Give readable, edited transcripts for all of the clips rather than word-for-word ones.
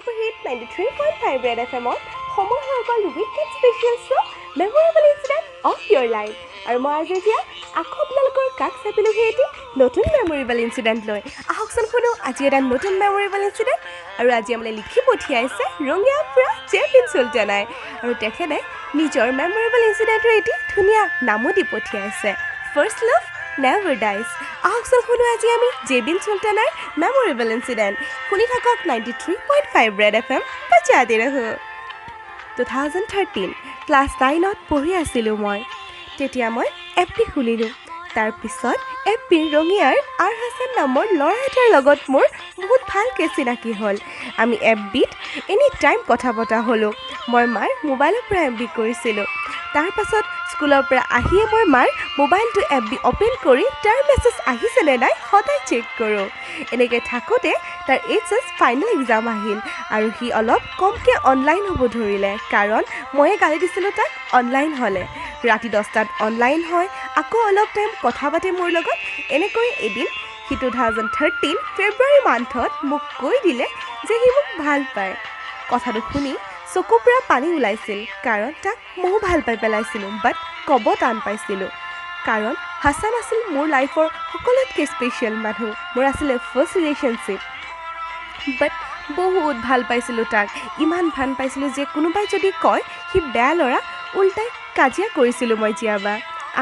Super hit 93.5 red F এমত সময় হৈ গ'ল weekend special show memorable incident of your life. আৰু মই আজি এতিয়া আকৌ আপোনালোকৰ কাষ চাপিলোহি এটি নতুন মেমৰেবল ইনচিডেণ্ট লৈ। আহকচোন শুনো আজি এটা নতুন মেমৰেবল ইনচিডেণ্ট। আৰু আজি আমালৈ লিখি পঠিয়াইছে ৰঙিয়াৰ পৰা জেবিন চুলতানাই, আৰু তেখেতে নিজৰ মেমৰেবল ইনচিডেণ্টৰ এটি ধুনীয়া নামো দি পঠিয়াইছে, ফাৰ্ষ্ট লাভ নেভাৰ ডাইজ। আহকচোন শুনো আজি আমি জেবিন চুলতানাৰ মেমৰেবল ইনচিডেণ্ট। শুনি থাকক 93.5 ৰেড এফ এম, বজাতে ৰহো। 2013 ক্লাছ 9ত পঢ়ি আছিলোঁ মই। তেতিয়া মই এফ বি খুলিলোঁ। তাৰপিছত এফ বিৰ ৰঙিয়াৰ আৰ হাছান নামৰ ল'ৰা এটাৰ লগত মোৰ বহুত ভালকৈ চিনাকি হ'ল। আমি এফ বিত এনি টাইম কথা পতা হ'লোঁ। মই মাৰ মোবাইলৰ পৰা এফ বি কৰিছিলোঁ। তাৰপাছত স্কুলৰ পৰা আহিয়ে মই মাৰ মোবাইলটো এফ বি অ'পেন কৰি তাৰ মেছেজ আহিছেনে নাই সদায় চেক কৰোঁ। এনেকৈ থাকোঁতে তাৰ এইচ এছ ফাইনেল এক্সাম আহিল আৰু সি অলপ কমকৈ অনলাইন হ'ব ধৰিলে, কাৰণ ময়ে গালি দিছিলোঁ তাক অনলাইন হ'লে। ৰাতি 10টাত অনলাইন হয়, আকৌ অলপ টাইম কথা পাতে মোৰ লগত। এনেকৈ এদিন সি 2013 ফেব্ৰুৱাৰী মান্থত মোক কৈ দিলে যে সি মোক ভাল পায়। কথাটো শুনি চকুৰ পৰা পানী ওলাইছিল, কাৰণ তাক ময়ো ভাল পাই পেলাইছিলোঁ, বাট ক'ব টান পাইছিলোঁ। কাৰণ হাছান আছিল মোৰ লাইফৰ সকলোতকৈ স্পেচিয়েল মানুহ, মোৰ আছিলে ফাৰ্ষ্ট ৰিলেশ্যনশ্বিপ। বাট বহুত ভাল পাইছিলোঁ তাক, ইমান ভাল পাইছিলোঁ যে কোনোবাই যদি কয় সি বেয়া ল'ৰা, উল্টাই কাজিয়া কৰিছিলোঁ মই জীয়াবা।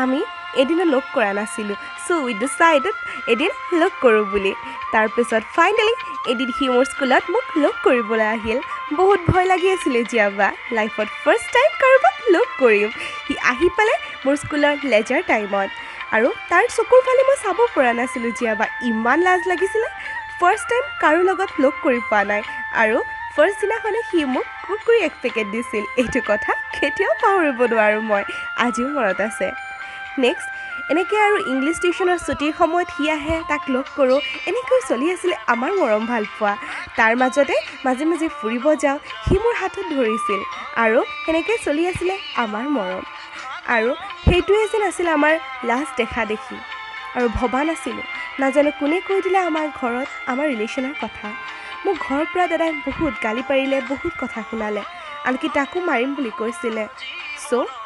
আমি এদিনো লগ কৰা নাছিলোঁ, চ' উই ডিচাইডেড এদিন লগ কৰোঁ বুলি। তাৰপিছত ফাইনেলি এদিন সি মোৰ স্কুলত মোক লগ কৰিবলৈ আহিল। বহুত ভয় লাগি আছিলে জীয়াবা, লাইফত ফাৰ্ষ্ট টাইম কাৰোবাক লগ কৰিম। সি আহি পালে মোৰ স্কুলৰ লেজাৰ টাইমত, আৰু তাৰ চকুৰ ফালে মই চাব পৰা নাছিলোঁ জীয়াবা, ইমান লাজ লাগিছিলে। ফাৰ্ষ্ট টাইম কাৰো লগত লগ কৰি পোৱা নাই, আৰু ফাৰ্ষ্ট দিনাখনে সি মোক কুৰকুৰি এক পেকেট দিছিল। এইটো কথা কেতিয়াও পাহৰিব নোৱাৰোঁ মই, আজিও মনত আছে। নেক্সট এনেকৈ আৰু ইংলিছ টিউশ্যনৰ ছুটীৰ সময়ত সি আহে, তাক লগ কৰোঁ। এনেকৈ চলি আছিলে আমাৰ মৰম ভালপোৱা। তাৰ মাজতে মাজে মাজে ফুৰিব যাওঁ, সি মোৰ হাতত ধৰিছিল, আৰু সেনেকৈ চলি আছিলে আমাৰ মৰম। আৰু সেইটোৱে যেন আছিলে আমাৰ লাষ্ট দেখা দেখি। আৰু ভবা নাছিলোঁ, নাজানো কোনে কৈ দিলে আমাৰ ঘৰত আমাৰ ৰিলেশ্যনৰ কথা। মোক ঘৰৰ পৰা দাদাই বহুত গালি পাৰিলে, বহুত কথা শুনালে, আনকি তাকো মাৰিম বুলি কৈছিলে। চ'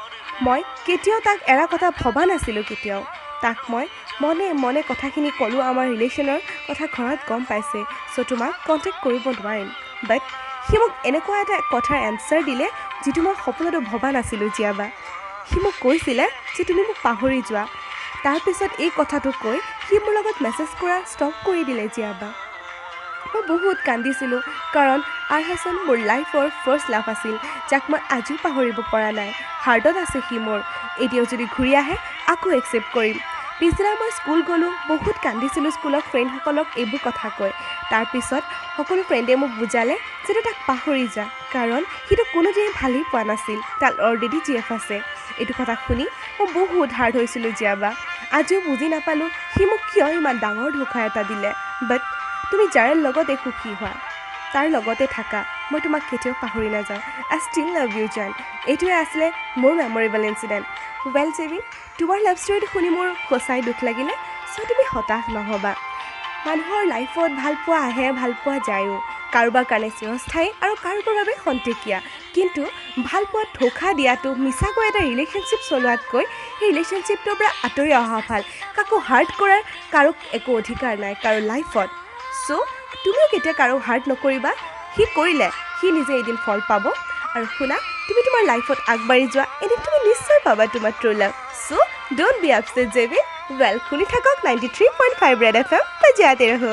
মই কেতিয়াও তাক এৰা কথা ভবা নাছিলোঁ কেতিয়াও। তাক মই মনে মনে কথাখিনি ক'লোঁ, আমাৰ ৰিলেশ্যনৰ কথা ঘৰত গম পাইছে, চ' তোমাক কণ্টেক্ট কৰিব নোৱাৰিম। বাট সি মোক এনেকুৱা এটা কথাৰ এনচাৰ দিলে যিটো মই সপোনতো ভবা নাছিলোঁ জীয়াবা। সি মোক কৈছিলে যে তুমি মোক পাহৰি যোৱা। তাৰপিছত এই কথাটো কৈ সি মোৰ লগত মেছেজ কৰা ষ্টপ কৰি দিলে জীয়াবা। মই বহুত কান্দিছিলোঁ, কাৰণ আৰ হাছান মোৰ লাইফৰ ফাৰ্ষ্ট লাভ আছিল, যাক মই আজিও পাহৰিব পৰা নাই। হাৰ্টত আছে সি মোৰ, এতিয়াও যদি ঘূৰি আহে আকৌ একচেপ্ট কৰিম। পিছদিনা মই স্কুল গ'লোঁ, বহুত কান্দিছিলোঁ স্কুলৰ ফ্ৰেণ্ডসকলক এইবোৰ কথা কৈ। তাৰপিছত সকলো ফ্ৰেণ্ডে মোক বুজালে যে তই তাক পাহৰি যা, কাৰণ সিটো কোনোদিনে ভালেই পোৱা নাছিল, তাৰ অলৰেডি জি এফ আছে। এইটো কথা শুনি মই বহুত হাৰ্ট হৈছিলোঁ জীয়াবা। আজিও বুজি নাপালোঁ সি মোক কিয় ইমান ডাঙৰ ধোকা এটা দিলে। বাট তুমি যাৰ লগতে সুখী হোৱা তাৰ লগতে থাকা, মই তোমাক কেতিয়াও পাহৰি নাযাওঁ। আই ষ্টিল লাভ you জান। এইটোৱে আছিলে মোৰ মেমৰেবল ইনচিডেণ্ট। ৱেল জেবিন, তোমাৰ লাভ ষ্টৰীটো শুনি মোৰ সঁচাই দুখ লাগিলে। চ' তুমি হতাশ নহ'বা। মানুহৰ লাইফত ভালপোৱা আহে, ভালপোৱা যায়ো, কাৰোবাৰ কাৰণে চিৰস্থায়ী আৰু কাৰোবাৰ বাবে খন্তেকীয়া। কিন্তু ভালপোৱাত ধোকা দিয়াটো, মিছাকৈ এটা ৰিলেশ্যনশ্বিপ চলোৱাতকৈ সেই ৰিলেশ্যনশ্বিপটোৰ পৰা আঁতৰি অহা ভাল। কাকো হাৰ্ট কৰাৰ কাৰো একো অধিকাৰ নাই কাৰো লাইফত। চ' তুমিও কেতিয়া কাৰো হাৰ্ট নকৰিবা। সি কৰিলে সি নিজে এদিন ফল পাব। আৰু শুনা, তুমি তোমাৰ লাইফত আগবাঢ়ি যোৱা, এদিন তুমি নিশ্চয় পাবা তোমাৰ true love. So don't be upset Jebin. Well, শুনি থাকক 93.5 ৰেড এফ এম, বজাতে ৰহো।